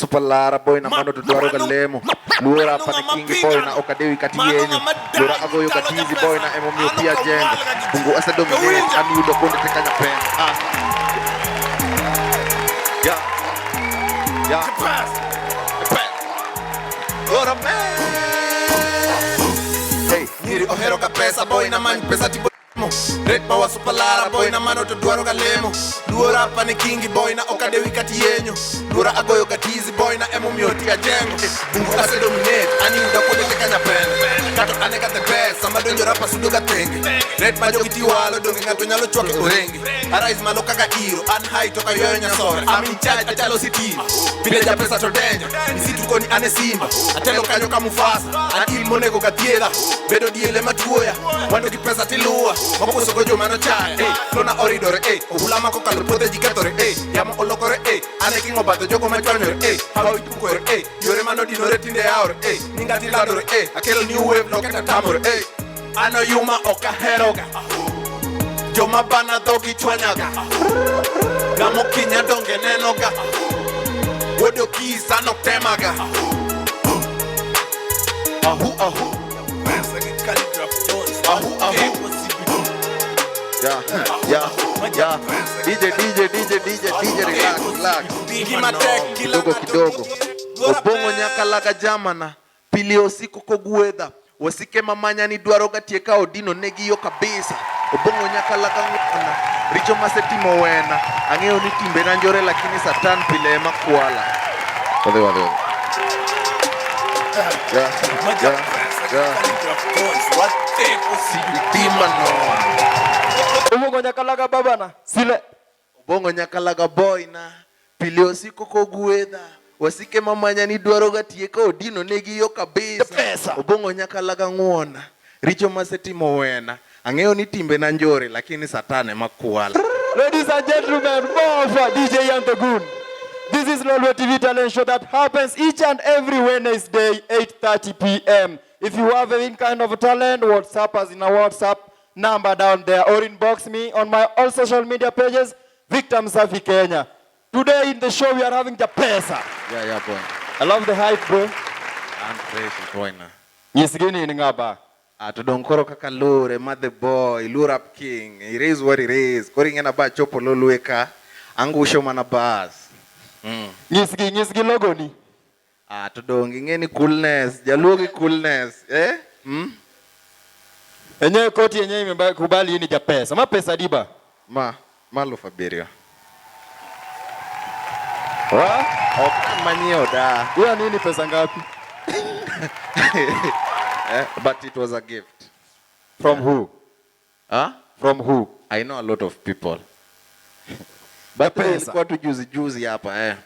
Super lara boy na mano to dwaro ga lemo. Luora pane kingi boy na ok adewi kati yenyo. Luora agoyo ka tizi boy na emomiyo pia jengo. Bungu asedominate an yudo kuonde te kanya pen. Ah. Yeah. Yeah. Luora man. Hey, Nyiri ohero ga pesa boy na many pesa tipo Red power super lara boy na mano to dwaro ga lemo. Luora pane kingi boy na ok adewi kati yenyo. Luora agoyo ga tizi boy na emomiyo ti ajengo. Bungu ase dominate an yudo kuonde te kanya pen. Kato ane ga the best sama donjo rapa sudo ga tenge. Red ma jogi tiwalo donge ng'ato nyalo chwake orenge. Arise malo kaka iro an high to kaywayo nyasore. I'm in charge achalo sitima. Pile ja pesa to denja. Misitu koni ane simba. Atelo kanyo ka Mufasa. An il monego ga thiedha. Bedo diele matuoya. Mwandu gi pesa tiluwa. Makoso go joma nochaya. Eh, flona oridore. Eh, ohula ma kokalo puothe ji kethore. Eh, yamo olokore. Eh, ane king'o batho jogo machwanyore. Eh, hawa ipukore. Eh, yore manodinore tinde yawore. Eh, nyinga tilandore. Eh, akelo new wave noketa tamore. Eh, an oyuma ok aheroga. Joma bana dhogi chwanyaga. Ng'amo kinya donge nenoga. Wuod Okis an ok temaga. Ahu ahu. Ahu ahu. Yeah. DJ, DJ, DJ, DJ, DJ, relax, relax. Gima tek kila Kidogo ng'ato kidogo. Obong'o nyakalaga jamana. Pile osiko kogwedha. Wasike mamanya ni dwaro ga tieka odino negi yo kabisa. Obong'o nyakalaga ng'wana. Richo masetimo wena. Ang'eyo ni timbe na njore lakini satan pile ema kwala. Wadhi wadhi. Wadhi. Yeah. Timba no. Obong'o nyakalaga babana. Sile. Obong'o nyakalaga boy na. Pile osiko kogwedha. Wasike mamanya ni dwaro ga tieka odino negi yo kabisa. Pesa. Obong'o nyakalaga ng'wona. Richo masetimo wena. Ang'eyo ni timbe na njore lakini satan ema kwala. Ladies and gentlemen, more for DJ Young the Goon. This is Lolwe TV Talent Show that happens each and every Wednesday, 8:30 p.m. If you have any kind of talent, WhatsApp us in our WhatsApp number down there or inbox me on my all social media pages, Victor Msafi Kenya. Today in the show, we are having the pesa. Yeah, boy. I love the hype, bro. I'm fresh boy na. Nyisigini ni ngaba. Ah, to dong koro kaka lure ma the boy, lure up king. It is what it is. Koro ing'e na ba chopo lolwe ka. Angusho mana bas. Nyisgi, nyisgi logo ni. Ah, to dong ing'e ni coolness. Jaluo gi coolness. Eh? Enyewe koti yenyewe imekubali hii ni Japesa. Ma pesa diba. Ma 7,000. Wa? Ok manyiewo da. Hiyo nini pesa ngapi? Eh, but it was a gift. From who? Huh? From who? I know a lot of people. But Japesa. ilikuwa tu juzi juzi hapa eh.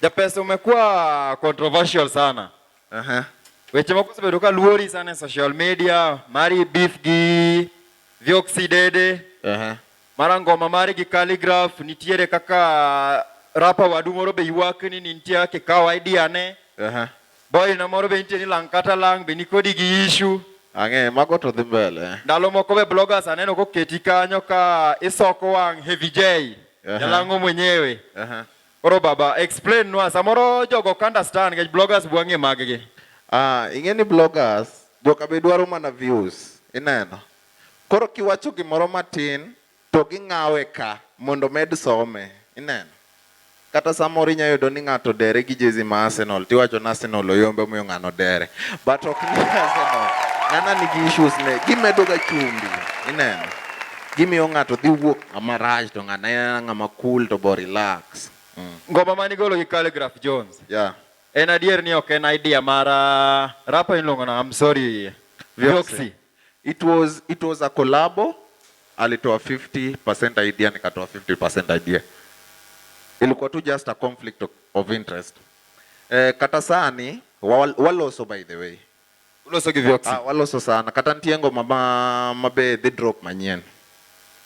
Japesa umekuwa controversial sana. Weche moko osebedo ka luori sana e social media, mari beef gi Vioxy Dede, mara ngoma mari gi Khaligraph, nitiere kaka rapper wadu moro be ywak ni nitie kaka ikawo idea ne. Boy na moro be nitie ni lang kata lang be nikodi gi issue. Ang'e mago to dhi mbele. Ndalo moko be bloggers aneno koketi kanyo ka isoko wang' Heavy J. Jalang'o mwenyewe. Koro baba explain nwa samoro jogo ok understand nikech bloggers bwang'e mag gi. Ah, ing'e ni bloggers joka be dwaro mana views, ineno. Koro kiwacho gimoro matin to ging'awe ka mondo med some, ineno. Kata samoro inya yudo ni ng'ato dere gi jezi ma Arsenal, tiwacho ni Arsenal oyombe omiyo ng'ano dere. But ok ni Arsenal. Ng'ana nigi issues ne, gimedo ga chumbi, ineno. Gimiyo ng'ato dhi wuok ng'ama rach to ng'ano en ng'ama cool to bo relax. Ngoma manigolo gi Khaligraph Jones. En adier ni ok en idea mar rapper iluongo na I'm sorry. Vioxy. It was a collabo. Alitoa 50% idea nikatoa 50% idea. Ilikuwa tu just a conflict of interest. Eh, kata sani waloso by the way. Uloso gi Vioxy. Ah, waloso sana. Kata nitie ngoma ma be dhi drop manyien.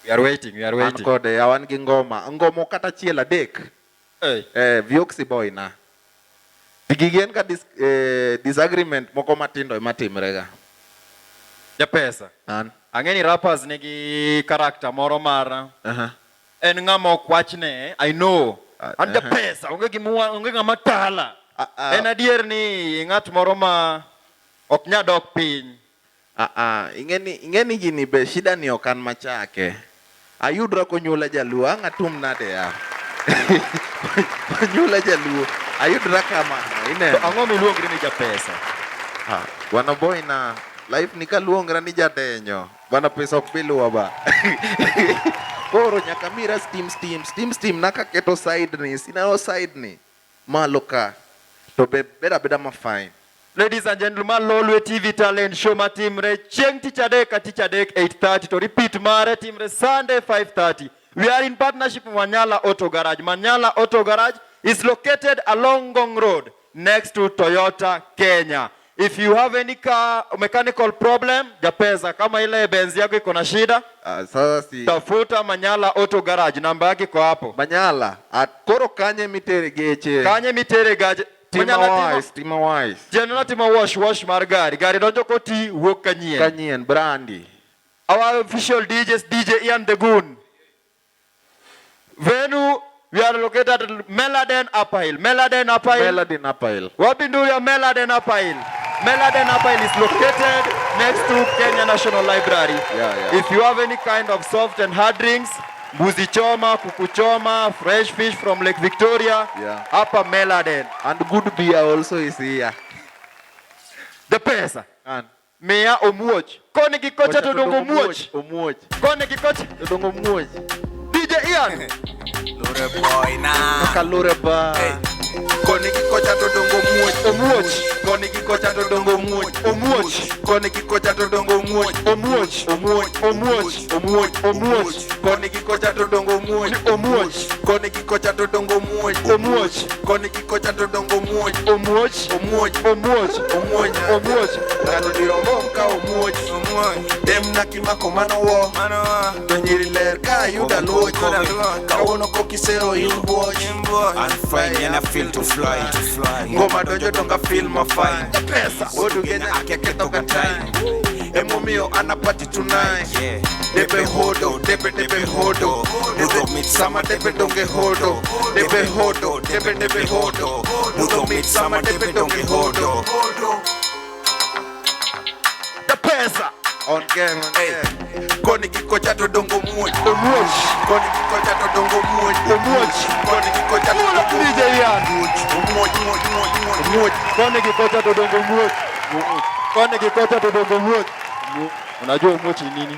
We are waiting, we are An waiting. kode wan gi ngoma. Ngoma kata achiel adek. Hey. Eh, Vioxy boy na. Gigi en ka disagreement moko matindo ema timre ga. Japesa. An. Ang'e ni rappers nigi character moro mar en ng'ama ok wachne, I know. An japesa, onge gima onge ng'ama tala. En adier ni ng'at moro ma ok nya dok piny. Ing'eni gini be shida ni ok an machake. Ayudra konyuola jaluo, ang' atum nade ya? Onyuola jaluo, ayudra kamano, ineno. To ang'o miluongri ni japesa? Bwana boy na, life ni kaluongra ni jadenyo. Bwana pesa ok biluwa ba. Koro nyaka mira steam steam, steam steam nakaketo side ni, sinao side ni. Malo ka. To be beda beda ma fine. Ladies and gentlemen, Lolwe TV Talent Show matimre chieng' tich adek ka tich adek 8:30 to repeat mare timre Sunday 5:30. We are in partnership with Manyala Auto Garage. Manyala Auto Garage is located along Ngong Road next to Toyota Kenya. If you have any car mechanical problem, Japesa, kama ile Benz yako iko na shida, Sasa si tafuta Manyala Auto Garage, namba yake iko hapo. Manyala, at koro kanye mitere geche. Kanye mitere gaje. Tima Manyala wise, tima wise. Jenona timo wash wash mar gari. Gari donjo koti wuok kanyien. Kanyien brandi. Our official DJs, DJ Ian the Goon. Venue, we are located at Meladen Upper Hill. Meladen Upper Hill. Meladen Upper Hill. Wabinduria Meladen Upper Hill. Meladen Upper Hill is located next to Kenya National Library. Yeah. If you have any kind of soft and hard drinks, mbuzi choma, kuku choma, fresh fish from Lake Victoria, Yeah. Upper Meladen. And good beer also is here. The pesa. And Mia Omuoch. Koni gi kocha to dongo muoch. Omuoch. Koni gi kocha To dongo muoch. DJ Ian. Lure boy na. Kalure ba. Hey. Koni gi kocha to dongo muoch. Omuoch. Koni gi kocha to dongo muoch. Omuoch. Koni gi kocha to dongo muoch. Omuoch. Omuoch. Omuoch. Omuoch. Omuoch. Koni gi kocha to dongo muoch. Omuoch. Koni gi kocha to dongo muoch. Omuoch. Koni gi kocha to dongo muoch. Omuoch. Omuoch. Omuoch. Omuoch. Omuoch. Ng'ato diro mbom ka omuoch. Dem na kimako mano wo. To nyiri ler ka ayudo aluoch. Kawuono kokisero in buoch. I'm fine and I feel to fly. Ngoma donjo donga feel ma fine. Pesa. Wuod Ugenya akia ketho ga time. Emomiyo an a party tonight. Yeah. Debe hodo, debe debe hodo. Mudho mit Sama debe donge hodo. Debe hodo, debe debe hodo. Mudho mit sama debe donge hodo. The pesa. On gang, on Hey. gang. Koni gi kocha to dongo muoch. Omuoch. Koni gi kocha to dongo muoch. Omuoch. Koni gi kocha to Pull up dongo DJ Ian. muoch. Omuoch, muoch, muoch, muoch, muoch. Koni gi kocha to dongo muoch. Koni gi kocha to dongo muoch. Unajua omuoch ni nini?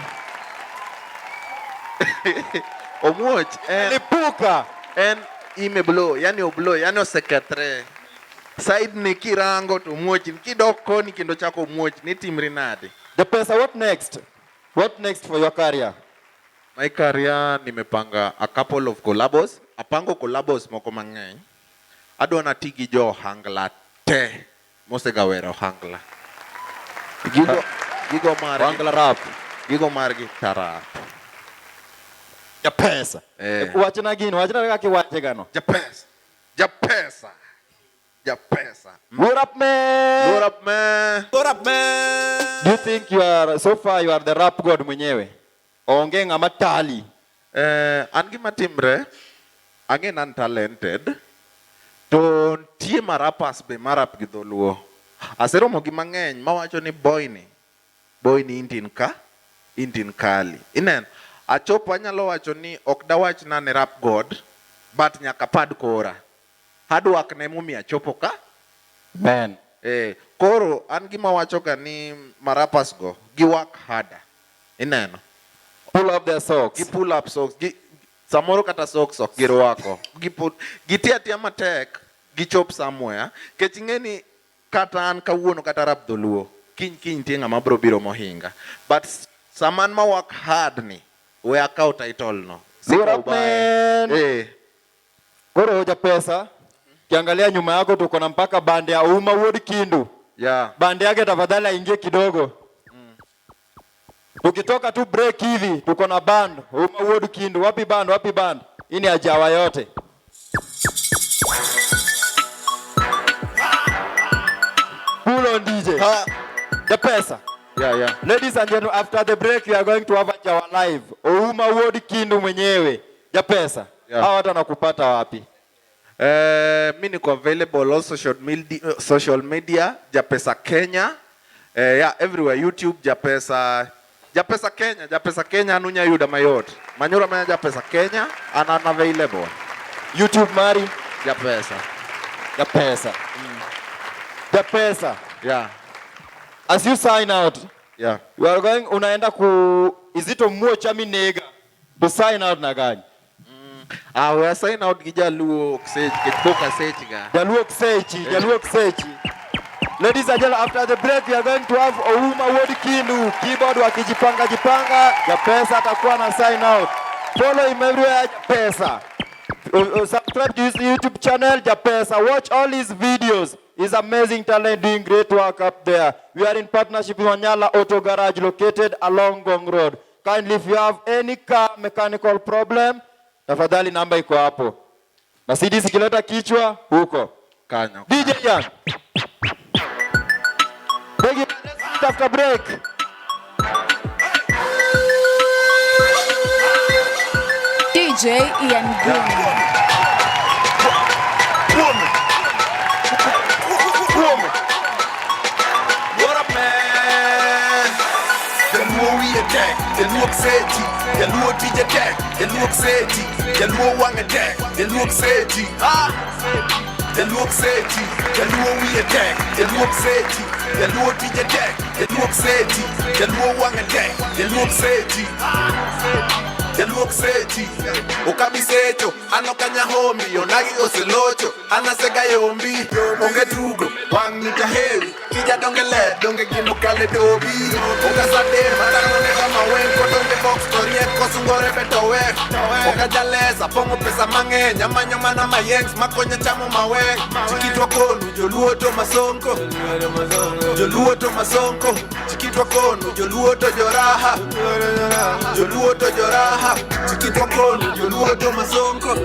Omuoch en Lipuka. en ime blow, yani oblow, yani osekethre. Side ni kirango to muoch, kidok koni kendo chako muoch, ni timri nade? The pesa, what next? What next for your career? My career nimepanga a couple of collabos. Apango collabos moko mang'eny. Adwa nati gi jo ohangla te mosegawero ohangla. Gigo margi. Ohangla rap. Gigo margi tarap. Japesa. Eh. Wachna gino, wachna kaka iwache gano. Japesa. Japesa. Japesa. What up, man? What up, man? What up, man? Do you think you are, so far you are the rap god mwenyewe? Onge ng'ama tali. An gima timre, ang'e ni an talented, to nitie ma rappers be marap gi dholuo. Aseromo gi mang'eny mawacho ni boy ni intin ka, intin kali. Ineno, achopo anyalo wacho ni ok dawach na ni rap god, but nyaka pad kora. Hard work ne momiyo achopo ka. Man. Koro an gima wacho ga ni ma rappers go, gi work harder. Ineno. Pull up their socks. Gi pull up socks. Gi, samoro kata socks ok girwako. Gi put, giti atia matek, gichop somewhere. Kech ing'e ni kata an kawuono kata rap dholuo, kiny kiny nitie ng'ama bro biro mohinga. But sama an ma work hard ni, we akaw title no. What up, man? Koro Japesa, kiangalia nyuma yako tuko na mpaka bande ya Uma Wuod Kindu. Yeah. Bande yake tafadhali aingie kidogo. Tukitoka tu break hivi tuko na band Uma Wuod Kindu. Wapi band? Wapi band? Hii ni ajawa yote. Pull on DJ. Ha. Japesa. Yeah, yeah. Ladies and gentlemen, after the break we are going to have Ajawa live. Ouma Wuod Kindu mwenyewe. Japesa. Yeah. Hawa watu wanakupata wapi? Mi niko available all social media, Japesa Kenya. Yeah, everywhere, YouTube Japesa, Japesa Kenya, Japesa Kenya an unya yuda mayot. Manyura manya Japesa Kenya an an available. YouTube mari? Japesa. Japesa. Japesa. Yeah. As you sign out, you are going, unaenda ku Izito Muocha Minega to sign out na gani? Ah, we are sign out gi Jaluo Sech, kech pok asech ga. Jaluo Ksechi, Jaluo Ksechi. Ladies and gentlemen, after the break we are going to have Ouma Wod Kindu, keyboard wakijipanga jipanga, Japesa atakuwa na sign out. Follow him everywhere, Japesa. Subscribe to his YouTube channel, Japesa. Watch all his videos. He's amazing talent, doing great work up there. We are in partnership with Wanyala Auto Garage located along Ngong Road. Kindly, if you have any car mechanical problem, tafadhali namba iko hapo. Mercedes ikileta kichwa huko. Kanyo. DJ Ian. Thank you. Let's meet after break. DJ Ian Green. Woman. Woman. What up, man? Jaluo wiye tek, Jaluo kseti, Jaluo tije tek, Jaluo kseti, Jaluo wang'e tek, Jaluo kseti, ah! Jaluo kseti, Jaluo wiye tek, Jaluo kseti, Jaluo tije tek, Jaluo kseti, Jaluo wang'e tek, Jaluo kseti, Jaluo kseti, okabisecho, an ok anyahombi, onagi oselocho, an asega yombi, onge tugo, wang' ni taheri, tija donge ler, donge gino kale dobi, okasade, matang'one ga maweng, kodonge box to riek, kosungore be to we, okajalesa, pong'o pesa mang'eny, amanyo mana mayengs, makonya chamo maweng, chikitwa konu, joluo to masonko, joluo to masonko, chikitwa konu, joluo to joraha, joluo to joraha, chikitwa konu, joluo to masonko,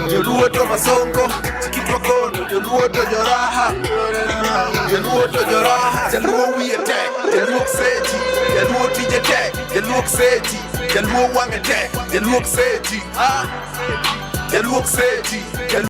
joluo to masonko, chikitwa konu, joluo to joraha, joluo to joraha, jaluo wiye tek, jaluo kseti, jaluo tije tek, jaluo kseti, jaluo wang'e tek, jaluo kseti, ah, jaluo kseti, jaluo